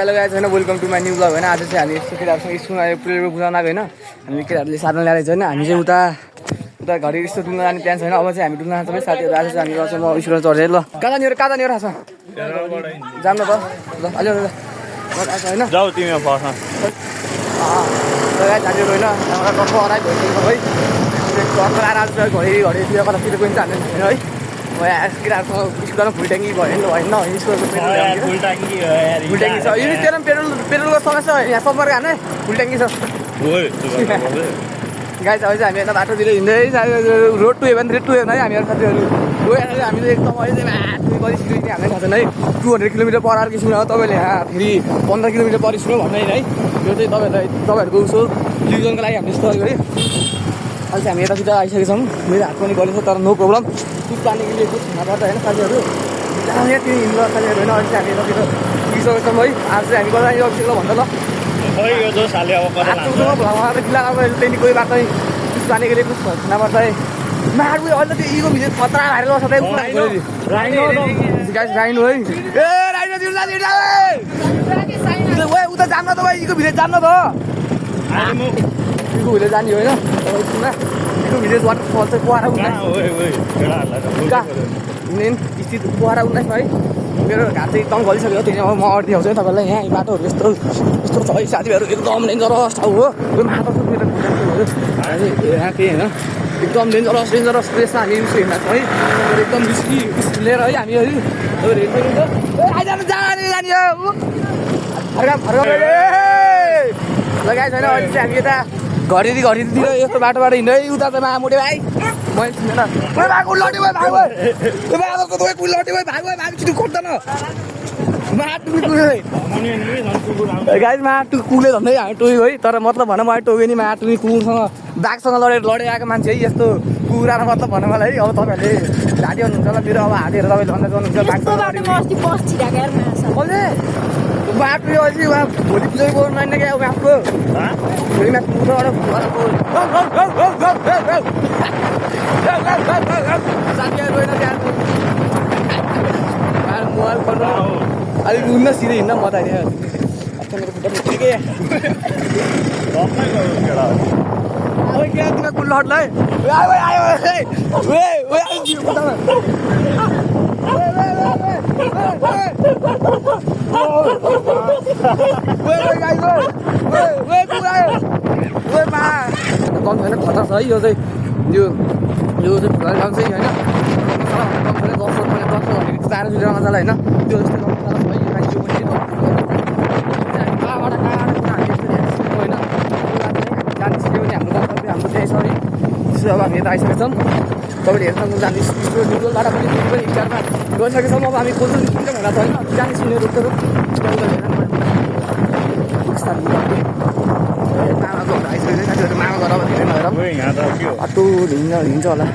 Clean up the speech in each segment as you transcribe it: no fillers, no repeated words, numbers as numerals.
Hello guys हैन welcome to my new vlog हैन आज चाहिँ हामी यस्तो केटाहरूसँग स्कुलमा प्रेयर बुझाउन आएको हैन हामी केटाहरूले साधन ल्याएर छैन हामी चाहिँ उता घरि यस्तो डुल्न जाने प्लान छैन अब चाहिँ हामी डुल्न जान्छ साथीहरू आज चाहिँ हामी गर्छौँ म स्कुलमा चढ्दै ल कता नि थाहा छ जान्न त ल अलि हैन जाऊ तिमी फर्स्ट गाइस हामीहरू हैन हाम्रो कस्तो अराइ भइसक्यो है घरको आराम छ घडी कतातिर पनि जाने छैन है केटाहरूसँग स्कुलमा फुल ट्याङ्की भयो होइन स्कुलको फुल ट्याङ्की छ यो तेरो पेट्रोलको समस्या यहाँ सम्पर्क हाने फुल ट्याङ्की छ गाइस अब चाहिँ हामी यता बाटोतिर हिँड्दै रोड टु हेभन है हामीहरू साथीहरू गएर हामीले एकदम अहिले कति स्पिड हामीलाई थाहा छैन है 200 किलोमिटर पर आवर स्कुल हो तपाईँले यहाँ फेरि 15 किलोमिटर पर स्कुल भन्दैन है यो चाहिँ तपाईँहरूको उसो रिजनको लागि हामीले यस्तो गरेको है अहिले चाहिँ हामी यतातिर आइसकेको छौँ मेरो हात पनि गरेको छ तर नो प्रब्लम कुछ लाने के लिए कुछ खानाबाट होइन साथीहरू यहाँ त्यो हिँड्नु साथीहरू होइन अहिले चाहिँ हामी यतातिर पुगिसकेको छौँ है आज चाहिँ हामी कता आइसकेको भन्छ ल त्यहाँदेखि कोही बाटो कुछ लाने के लिए कुछ खानाबाट है मार्बु अहिले त इगो भित्र खतरा भएर ल सधैँ राइनो है ए राइनो उता जान्न त भाइ इगो भित्र जान्न त इगो भित्र जाने होइन स्कुलमा इगो भिलेज वाटरफल चाहिँ पोखरा 19 स्थित पोखरा 19 है मेरो घाट चाहिँ एकदम गलिसक्यो त्यही म अड्दै आउँछु है तपाईँलाई यहाँ बाटोहरू यस्तो छ है साथीहरू एकदम डेन्जरस ठाउँ हो यो माटो यहाँ केही होइन एकदम डेन्जरस प्लेसमा हामी उसो हिँड्दा छौँ है एकदम रिस्की लिएर है हामी लगाएको छैन अहिले चाहिँ हामी यता घरितिर यस्तो बाटोबाट हिँड्दै उता चाहिँ मामुटे भाइ मैले चिनेन गाइस माटु कुले भन्दै हामी टोक्यो है तर मतलब भन मलाई टोक्यो नि माटु कुकुरसँग बाघसँग लडेर आएको मान्छे है यस्तो कुखुरा मतलब भन मलाई है अब तपाईँहरूले झाडी हुनुहुन्छ होला मेरो अब हातहरू तपाईँले भन्दा गर्नुहुन्छ बाटो यो अझै उहाँ भोलि पूजा गर्नु नआइन क्या म्यापको भोलि म्याप साथीहरू होइन त्यहाँ मोबाइल गर्नु अलिक उन्न सिधै हिँड्न म त मेरो खुट्टा ठिकै अब क्या तिमीलाई कुल हट्ला गन छैन खतरा छ है यो चाहिँ यो चाहिँ फुल गाउँ चाहिँ होइन 10 जुलाई मजालाई होइन त्यो जस्तो हाम्रो चाहिँ सरी त्यसो अब हामी यता आइसकेका छौँ तपाईँले हेर्नु जाने न्युट्रलबाट पनि हिसाबमा गइसकेका छौँ अब हामी कोल्सो निस्किन्छ भनेर छ होइन जाने सुन्ने रुखहरू मामा घर अब धेरै नहेर बाटो हिँड्छ होला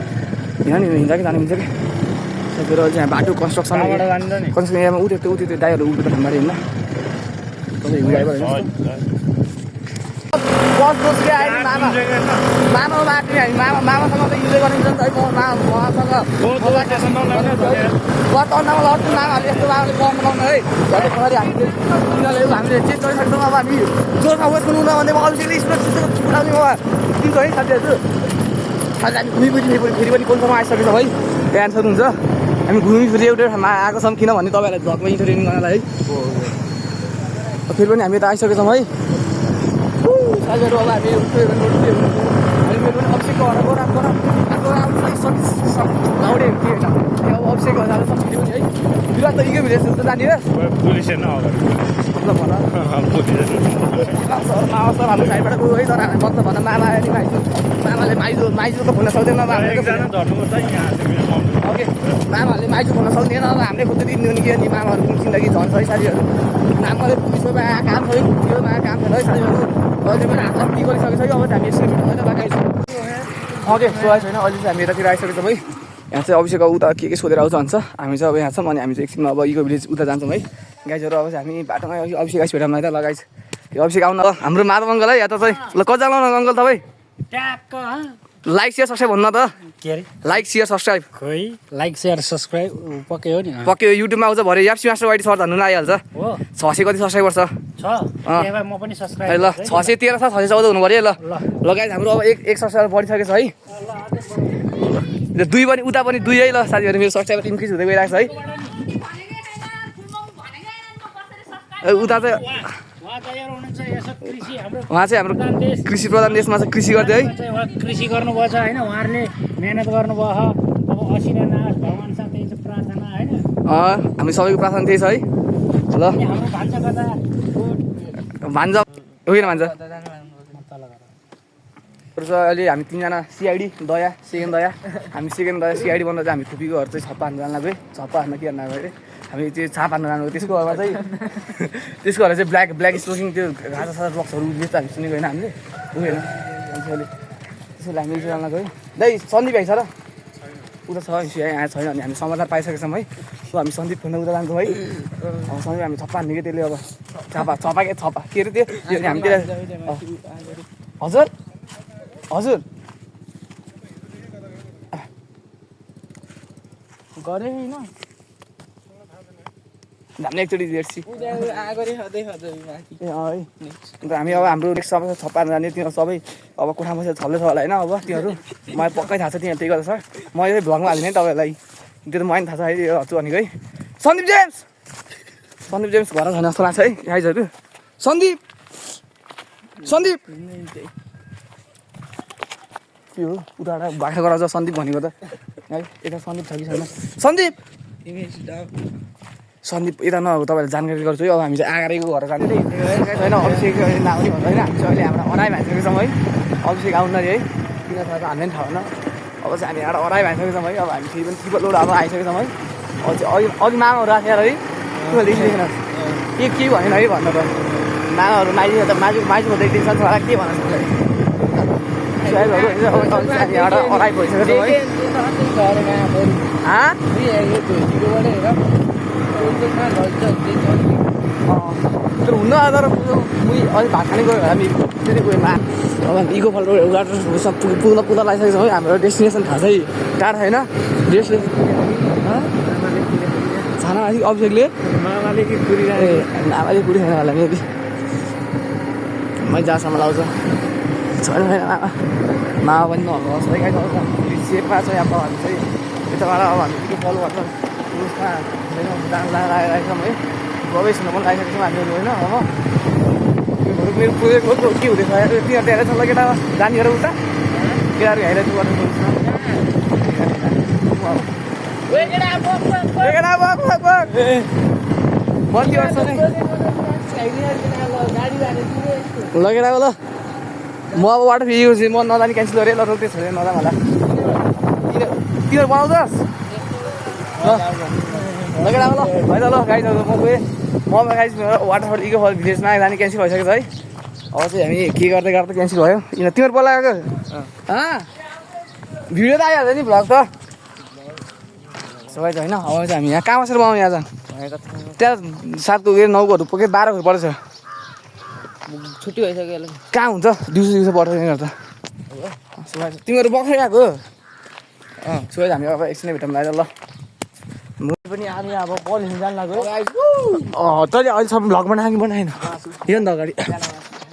यहाँ नि हिँड्दा कि जानु मिल्छ कि त्यहाँतिर चाहिँ बाटो कन्स्ट्रक्सन यहाँ उठ्यो दाइहरू उठ्यो ठाउँबाट हिँड्न तपाईँ हिँड्दा बस के आयो मामा बाटो हामी मामासँग त इन्जोय गरिन्छ नि त है उहाँसँग गत अन्नमा लड्छु मामाहरूले यस्तो मामाले कम बनाउनु है घरि हामीले चेक गरिसक्छौँ अब हामी जोरमा वेस्ट गर्नु भने अभिषेकले स्पोर्ट उठाउने दिन्छ है साथीहरू आज हामी घुमिफिरी फेरि पनि कोलकातामा आइसकेको छौँ है बिहान सक्नुहुन्छ हामी घुमिफिरी एउटै ठाउँमा आएको छौँ किन भने तपाईँहरूलाई भ्लगमा इन्टरटेनिङ गर्नलाई है फेरि पनि हामी यता आइसकेको छौँ है साथीहरू अब हामी मेरो पनि अभिषेकको लाउडे के होइन अब अभिषेक हजार सक्यो नि है विराट त इकै भिलेज त जाने मतलब भन सर हाम्रो साइडबाट गयो है तर मतलब भन मामा नि मामाले माइजू त खोल्न सक्दैन अब ओके मामाहरूले माइजू खोल्न सक्दैन अब हामीले खुट्टा दिनु नि के नि मामाहरू पनि जिन्दगी झन् है साथीहरू मामाले पुलिसको काम छ पुग्यो काम छैन है साथीहरू अहिले पनि हात अप्टी गरिसकेको छ कि अब हामी यसो बाँकाइछौँ ओके सो छैन अहिले चाहिँ हामी यतातिर आइसकेको छौँ है यहाँ चाहिँ अभिषेक उता के सोधेर आउँछ भन्छ हामी चाहिँ अब यहाँ छौँ अनि हामी चाहिँ एकछिनमा अब इको भिलेज उता जान्छौँ है गाइजहरू अब चाहिँ हामी बाटोमा अभिषेक आइस भेटाउँ त लगाइस यो अभिषेक आउन हाम्रो माधव अङ्कल है यहाँ त चाहिँ ल कति लगाउनु अङ्कल तपाईँ लाइक शेयर सब्सक्राइब भन्नु न त के अरे लाइक शेयर सब्सक्राइब खोइ लाइक सेयर सब्सक्राइब पक्कै हो नि पक्कै युट्युबमा आउँछ भरे याप्सी मास्टर वाइडी सर्च हान्नु आइहाल्छ हो 600 कति सब्सक्राइबर छ छ त्यसमा म पनि सब्सक्राइब ल 613 छ 614 हुनु पर्यो ल गाइस हाम्रो अब एक सब्सक्राइबर बढिसकेको छ है दुई पनि उता पनि दुई है ल साथीहरु मेरो सब्सक्राइबर इन्क्रिज हुँदै गइरहेको छ है उता चाहिँ उहाँ चाहिँ हाम्रो कृषि प्रधान देशमा चाहिँ कृषि गर्दै है कृषि गर्नुभएको छ होइन उहाँहरूले मेहनत गर्नुभयो अब असिना नाश भगवान् साथ त्यही चाहिँ प्रार्थना होइन हामी सबैको प्रार्थना त्यही छ है ल हाम्रो भान्सा कता भान्जा होइन भान्जा अहिले हामी तिनजना सिआइडी दया सेकेन्ड दया हामी सेकेन्ड दया सिआइडी बन्दा चाहिँ हामी खुपीको घर चाहिँ छप्पा हान्नु जानु लाग्यो छप्पा हान्न के हान्नु अरे हामी त्यो छाप हान्नु जानु त्यसको घरमा चाहिँ त्यसको घरमा चाहिँ ब्ल्याक स्मोकिङ त्यो घाँसा सासा बक्सहरू बेच्दा हामी सुनेको होइन हामीले होइन मान्छेहरूले त्यसको लागि हामीले जानु लाग्यो है दाइ सन्दीप भाइ छ र उता छ यहाँ छैन भने हामी समाचार पाइसकेको छौँ है सो हामी सन्दीप खोज्न उता जान्छौँ है सन्दीप हामी छप्पा हान्ने कि त्यसले अब छप्पा के अरे त्यो हामी त्यसलाई हजुर हजुर गरे होइन हामीले एकचोटि हेर्छु ए है अन्त हामी अब हाम्रो नेक्स्ट सबै छप्पा जाने तिनीहरू सबै अब कोठा बसेर छल्दै छ होला होइन अब तिनीहरू मलाई पक्कै थाहा छ तिनीहरू त्यही गर्छ म यो भ्लगमा हालिदिने है तपाईँहरूलाई त्यो त मलाई थाहा छ है यो हच्छु भनेको है सन्दीप जेम्स घर छैन जस्तो लाग्छ है गाइजहरू सन्दीप के हो उताबाट बाख्रा गराउँछ सन्दीप भनेको त है यता सन्दीप छ कि छैन सन्दीप यता नभएको तपाईँलाई जानकारी गर्छु है अब हामी चाहिँ आगारेको घर जाने होइन अभिषेक नआउने भन्नु होइन हामी चाहिँ अहिले हाम्रो अराई भइसकेको छौँ है अभिषेक आउनु है किन थाहा छ हामीलाई पनि थाहा भएन अब चाहिँ हामी एउटा अराई भइसकेको छौँ है अब हामी फेरि पनि ट्रिपल लोड अब आइसकेको छौँ है अब चाहिँ अघि मामाहरू राखेर है देखिँदैन के भनेन है भन्नु त मामाहरू माइजू देखिदिन्छ छोरा के भन्न सक्छ एउटा अराई भइसकेको छौँ है तर हुन्न तर अलिक भात खाने गयो हामी त्यति गयोमा अब इको फल पुग्न लागिसकेको छौँ है हाम्रो डेस्टिनेसन थाहा छ है टाढा छैन डेस्टिनेसन छाना अभिषेकले आमाले कुरी खाने होला नि मै जहाँसम्म लाउँछ छैन मामा पनि नहोस् है गाई सेपमा चाहिँ अब हामी चाहिँ यताबाट अब हामी इको फल गर्छ उसमा लगाइरहेको छौँ है प्रवेशमा पनि लागिसकेको छौँ हामीहरू होइन अब मेरो प्रोजेक्ट हो के हुँदैछ तिनीहरू हेरेर छ ल केटा जानेर उता केटाहरू हेरेर लगेर ल म अब वाटर फेरि म नजाने क्यान्सल गरेँ ल रोक्दै छ नजाम होला तिनीहरू बनाउँछस् लगेर ल होइन ल गाइज म गएँ म गाइज वाटरफल इको फल भिलेजमा जाने क्यान्सल भइसकेको छ है अब चाहिँ हामी के गर्दै क्यान्सल भयो तिनीहरू बोलाएको भिडियो त आइहाल्छ नि भ्लग त सबै होइन अब चाहिँ हामी यहाँ कहाँ बसेर बनाउने आज त्यहाँ 7 को 9 पुगेँ 12 परेछ छुट्टी भइसक्यो कहाँ हुन्छ दिउँसो पर्छ तिनीहरू त तिमीहरू बखेर आएको सो हामी अब एकछिनै भेटौँ आएर ल म पनि आज अब बल हिँड्नु जानु लाग्यो तैँले अहिलेसम्म भ्लग बनाएन यो नि त अगाडि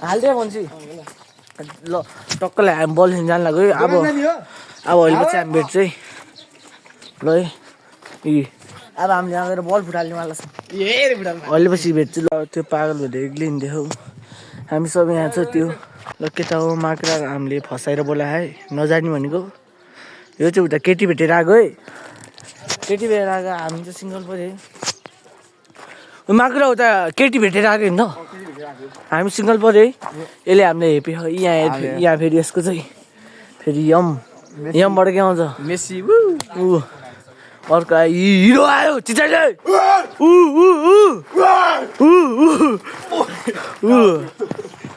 हालिदियो भन्छ ल टक्कले हामी बल हिँड्नु जानु लाग्यो अब अहिले पछि हामी भेट्छ है ल है अब हामीले यहाँ गएर बल फुटाल्ने वाला छ अहिले पछि भेट्छु ल त्यो पागल भेटेर एक्लिन्थ्यो हौ हामी सबै यहाँ छ त्यो ल केटा हो माक्रा हामीले फसाएर बोलायो है नजाने भनेको यो चाहिँ उता केटी भेटेर आएको है केटी भेटेर आएको हामी चाहिँ सिङ्गल पऱ्यो है माक्रा उता केटी भेटेर आएको होइन हामी सिङ्गल पऱ्यो है यसले हामीले हेपी यहाँ फेरि यसको चाहिँ फेरि यमबाट के आउँछ मेसी अर्को हिरो आयो चिचाइले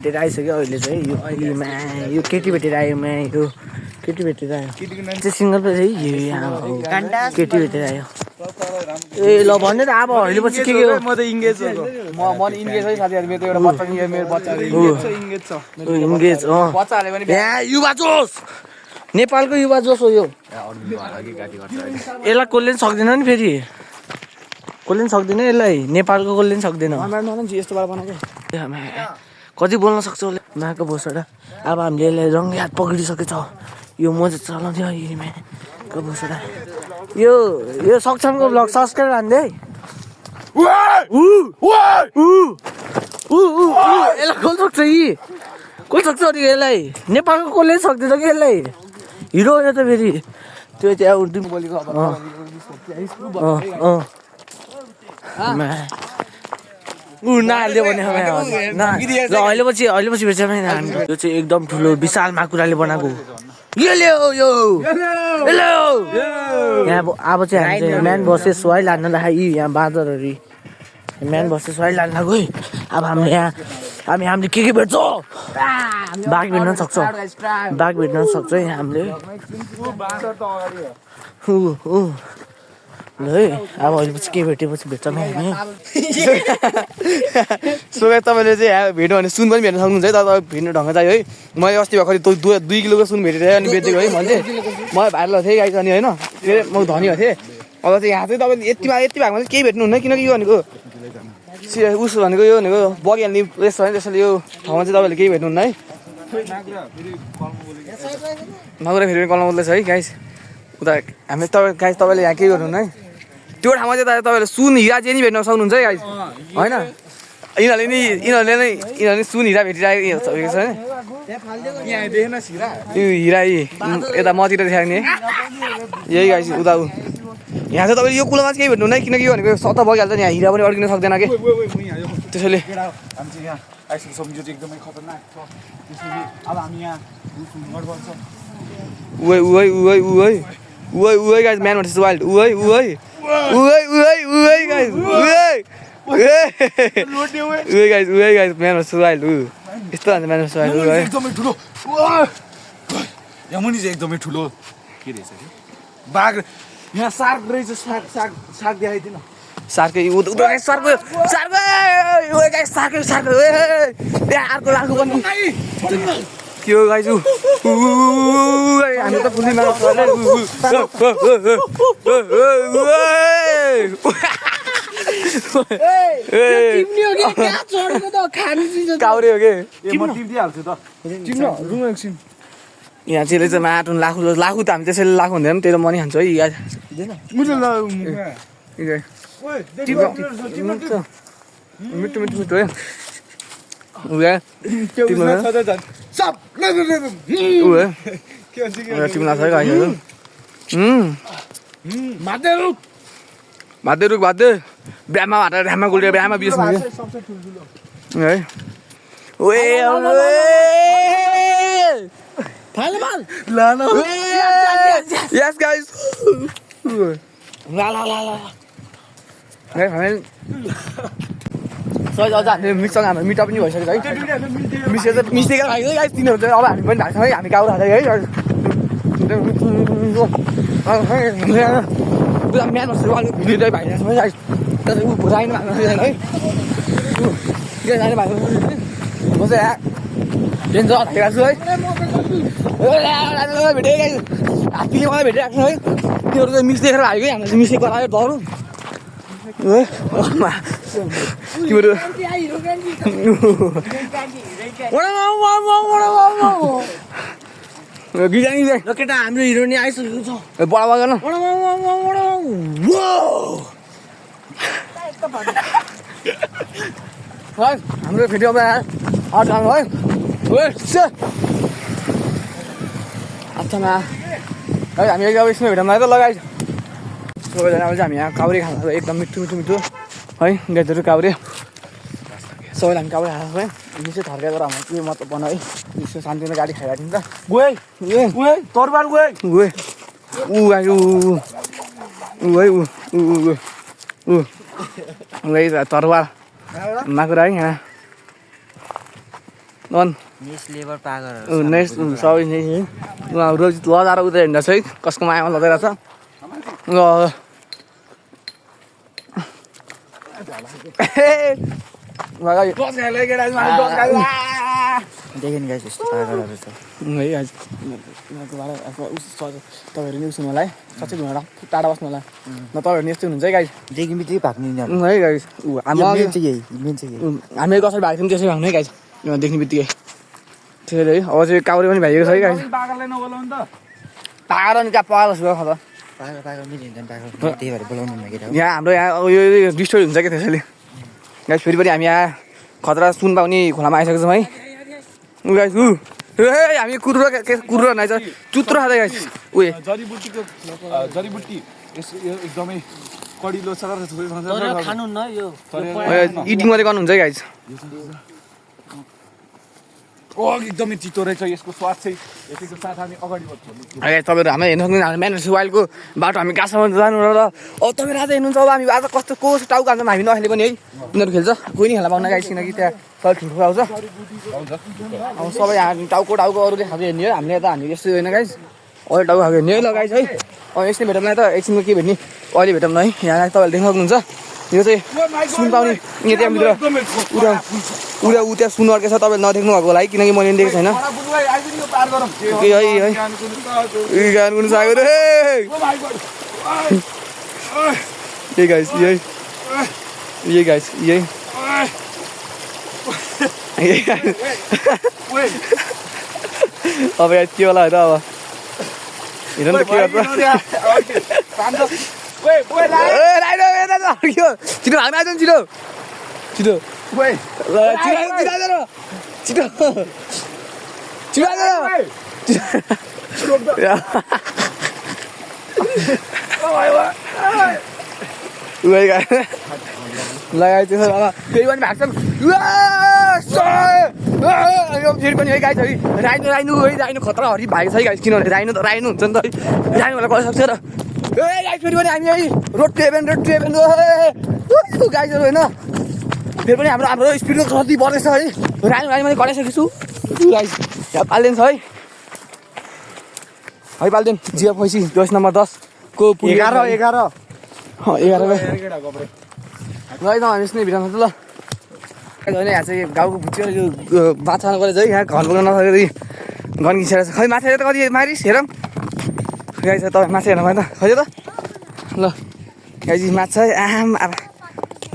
भेटेर आइसक्यो अहिले चाहिँ यो केटी भेटेर आयो यो केटी भेटेर आयो चाहिँ सिङ्गल पे चाहिँ केटी भेटेर आयो ए ल भन्दै त अब अहिले पछि के हो म त इङ्गेज हो म इङ्गेज है साथीहरु मेरो एउटा बच्चा मेरो बच्चा इङ्गेज छ इङ्गेज छ बच्चाहरुले पनि युवा जोस नेपालको युवा जोस हो यो यसलाई कसले पनि सक्दैन नि फेरि कसले पनि सक्दैन यसलाई नेपालको कसले पनि सक्दैन यस्तो वाला बनाएको कति बोल्न सक्छ उसले माको भोसडा अब हामीले यसलाई रङ याद पक्रिसकेको छ यो मजा चलाउँथ्यो को भोसडा यो सक्षमको ब्लग सब्सक्राइब हान्दै यसलाई कसले सक्छ यी कसले सक्छ अरे यसलाई नेपालको कसले सक्दैन कि यसलाई हिरो हो यो त फेरि त्यो त्यहाँ उर्दू बोलेको नहाल्यो भने अहिले पछि भेट्छ यो चाहिँ एकदम ठुलो विशाल माकुराले बनाएको यहाँ अब चाहिँ हामी चाहिँ म्यान भर्सेस वाइल्ड हान्न लाग्यो यहाँ बाँदरहरू म्यान भर्सेस वाइल्ड हान्न लाग्यो है अब हामीले यहाँ हामीले के भेट्छौँ बाघ भेट्न सक्छौँ यहाँ हामीले ल है अब अहिले पछि के भेटेपछि भेट्छौँ हामी सो तपाईँले चाहिँ यहाँ भेट्यो भने सुन पनि भेट्न सक्नुहुन्छ है तर भेट्नु ढङ्ग चाहियो है मैले अस्ति भर्खर 2 किलोको सुन भेटेर अनि बेचेको है मैले मलाई भाइरल थिएँ गाई अनि होइन के अरे म धनी भएको थिएँ अब चाहिँ यहाँ चाहिँ तपाईँले यति भागमा चाहिँ केही भेट्नुहुन्न किनकि यो भनेको उसो भनेको यो भनेको बगिहाल्ने प्लेस छ भने त्यसैले यो ठाउँमा चाहिँ तपाईँले केही भेट्नुहुन्न है माकुरा फेरि कलम बोल्दैछ है गाइस उता हामी गाइस तपाईँले यहाँ केही गर्नुहुन्न है त्यो ठाउँमा चाहिँ तपाईँले सुन हिरा चाहिँ नि भेट्न सक्नुहुन्छ है गाइस होइन यिनीहरूले सुन हिरा भेटिरहेको छ यो हिरा यता मतिर देखाउने यही गाइस उता यहाँ चाहिँ तपाईँले यो कुलोमा चाहिँ केही भेट्नुहुन्न है किनकि यो भनेको सत्ता भइहाल्छ नि यहाँ हिरा पनि अड्किन सक्दैन कि त्यसैले guys man versus wild guys man versus wild यस्तो भन्छ म्यान भर्सेस वाइल्ड एकदमै ठुलो यहाँ मुनि चाहिँ एकदमै ठुलो के रहेछ बाघ यहाँ सार्क रहेछ सार्क देखाइदिनु सार्कै अर्को लाग्नु पर्ने के हो गाइस हामी त पुलिमा काउरे हो कि यहाँ चाहिँ माटुन लाखु त हामी त्यसैले लाखु हुँदैन त्यही त मनी खान्छ है मिठो है तिमीलाई छ गाईहरू भाते रुख भाते बिहामा भाटा ढ्यामा गुल्यो बिहामा बिर्सनु है यस गाइस सही अझ हामीले मिक्ससँग हाम्रो मिठा पनि भइसक्यो है मिसेर खायो है तिनीहरू चाहिँ अब हामी पनि ढाक्छौँ है हामी गाउँ खाँदै है म्यान भिडियो भाइरहेको छ है ऊ भुराइनु भएको छैन है जाने भएको म चाहिँ डेन्जर हालिरहेको छु है भेटेँ हात्तीले मलाई भेटिरहेको छ है तिनीहरू चाहिँ मिस देखेर हाल्यो कि हाम्रो चाहिँ मिसेको आयो डरु तिमीहरू केटा हाम्रो हिरो नि आइसकेको छ बडा गर्न हाम्रो भिडियो है अच्छा है हामी अब यसमा भिडियोमा त लगाइ सबैजना चाहिँ हामी यहाँ काउरे खाना एकदम मिठो है गाईहरू काउरे सबैलाई हामी काउरे खाएको है मिसो थर्काएर हाम्रो के मतलब बना है मिसो शान्तिमा गाडी खाइरहेको थियौँ नि त तरबार तरवार माकुरा है यहाँ लेबर पागर नेक्स्ट सबै रोजित लजाएर उता हिँड्दैछ है कसको मायामा लजाइरहेछ देखिन गाइस यस्तो पागलहरू छ है गाइस यिनीहरूको भाडा तपाईँहरू नि उसँग होला है सचेत हुनु टाढा बस्नु होला न तपाईँहरू नि यस्तै हुनुहुन्छ है गाइस देखि बित्तिकै भाग्ने यिनीहरू है गाइस मेन चाहिँ यही हामी कसरी भएको थियौँ त्यसरी भाग्नु है गाइस देख्ने बित्तिकै त्यसैले है अब चाहिँ काउरे पनि भाइएको छ है गाइस बागरलाई नबोलाउनु त पागल अनि कहाँ पागल जस्तो खबर पागल मिलिन्छ पागल त्यही भएर बोलाउनु हुन्न केटा यहाँ हाम्रो यहाँ यो डिस्टोरी हुन्छ क्या त्यसैले गाइस फेरि पनि हामी यहाँ खतरा सुन पाउने खोलामा आइसकेको छौँ है ऊ गाइस ऊ ए हामी कुरो नै छ चुत्रो खाँदै गाइस उयो जडीबुटी यो एकदमै कडिलो छ खानु न यो इटिङ मात्रै गर्नुहुन्छ है गाइस एकदमै चितो रहेछ यसको स्वाद चाहिँ यसको साथ हामी अगाडि बढ्छौँ तपाईँहरू हामी हेर्नु सक्नुहुन्छ हाम्रो म्यानर्स वाइल्डको बाटो हामी कहाँसम्म जानु र अब तपाईँ राजा हेर्नुहुन्छ अब हामी आज कस्तो को टाउको हाल्छौँ हामी नखेले पनि है उनीहरू खेल्छ कोही नि खेला पाउन गाइस किनकि त्यहाँ सबै ठुल्ठुलो आउँछ अब सबै हामी टाउको अरूले खाँदै हेर्ने हो हामीले त हामी यस्तो होइन गाइस अरू टाउको खाएको हेर्ने है ल गाइस है अब एकछिन भेटौँ न त एकछिनमा के भेट्ने अहिले भेटौँ न है यहाँ तपाईँहरूले देख्न सक्नुहुन्छ यो चाहिँ सुन पाउने यहाँ त्यहाँभित्र उता ऊ त्यहाँ सुन अड्केछ तपाईँले नदेख्नु भएको होला है किनकि मैले देखेको छैन यही गाइस यही गाइस यही अब यहाँ के होला होइन अब हेर त के गर्छ छिटो भाग्न आइज छिटो छिटो छिटो लगाइ त्यसो अब फेरि पनि भाग्छन् फेरि पनि है गाइस है राइनो खतरा हरि भागेको छ है गाइस किनभने राइनो हुन्छ नि त है राइनोहरूलाई गर्न सक्छ र ए गाइस फेरि पनि हामी है रोड टु हेभेन गाइसहरू होइन फेरि पनि हाम्रो स्पिड कति बढ्दैछ है राइनो मैले गराइसकेको छु गाइस यहाँ पाल्दैन छ है पाल्दैन जिया पैसी 10 नम्बर 10 को 11 ल हामी यसमै भिडियो ल होइन यहाँ चाहिँ गाउँको भुच्यो यो माछा गरेर है यहाँ घर बोल्न नसकेर गन घिसेर खै माछा त कति मारिस हेरौँ गाई छ तपाईँ माछा हेर्नु भयो त खै त ल गाई माछा आम अब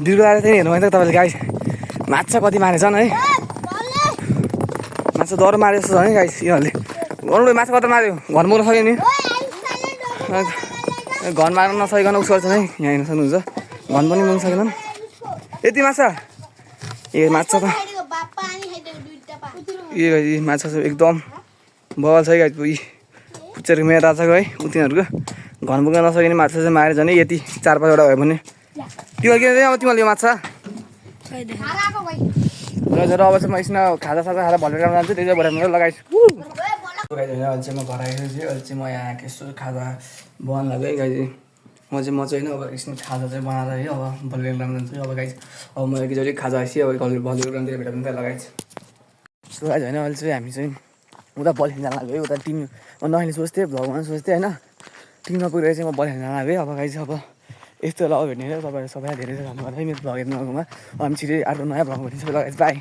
बिरुवा चाहिँ हेर्नु भयो त तपाईँले गाई माछा कति मारेछन् है माछा डर मारेको छ है गाई यिनीहरूले गर्नु माछा कता माऱ्यो घर बोल्न सक्यो नि घर मार्न नसकिकन उस गर्छन् है यहाँ हेर्न सक्नुहुन्छ घन पनि बोल्न सकेनन् यति माछा ए माछा त ए माछा चाहिँ एकदम बवाल छ है गाई पुच्चेर मेरो राजाको है तिनीहरूको घन बोक्न नसकिने माछा चाहिँ मारे झन् यति 4-5वटा भयो भने तिमीहरू किन अब तिमीहरूले यो माछा र अब चाहिँ म यसमा खाजा खाएर भलेर जान्छु त्यही भएर लगाइछु अहिले चाहिँ म घर आइसकेपछि अहिले चाहिँ म यहाँ यस्तो खाजा बनाउनु लाग्यो है गाई म चाहिँ होइन अब यसमा खाजा चाहिँ बनाएर है अब भलिग्राम जान्छु अब गाई अब म एकचोटि खाजा आइसकेँ अब भलिग्रामतिर भेटेर पनि लगाइछु सो गाई होइन अहिले चाहिँ हामी चाहिँ उता बल खेल्न जानु लाग्यो है उता टिम म नहिले सोच्थेँ भगवान् सोच्थेँ होइन टिममा पुगेर चाहिँ म बल खेल्न जानु लाग्यो अब गाई चाहिँ अब यस्तो ल भेट्ने तपाईँहरू सबैलाई धेरै धेरै धन्यवाद है मेरो भ्लग हेर्नु भएकोमा हामी छिटै अर्को नयाँ भ्लग भेट्ने सबै लगाइस् बाई।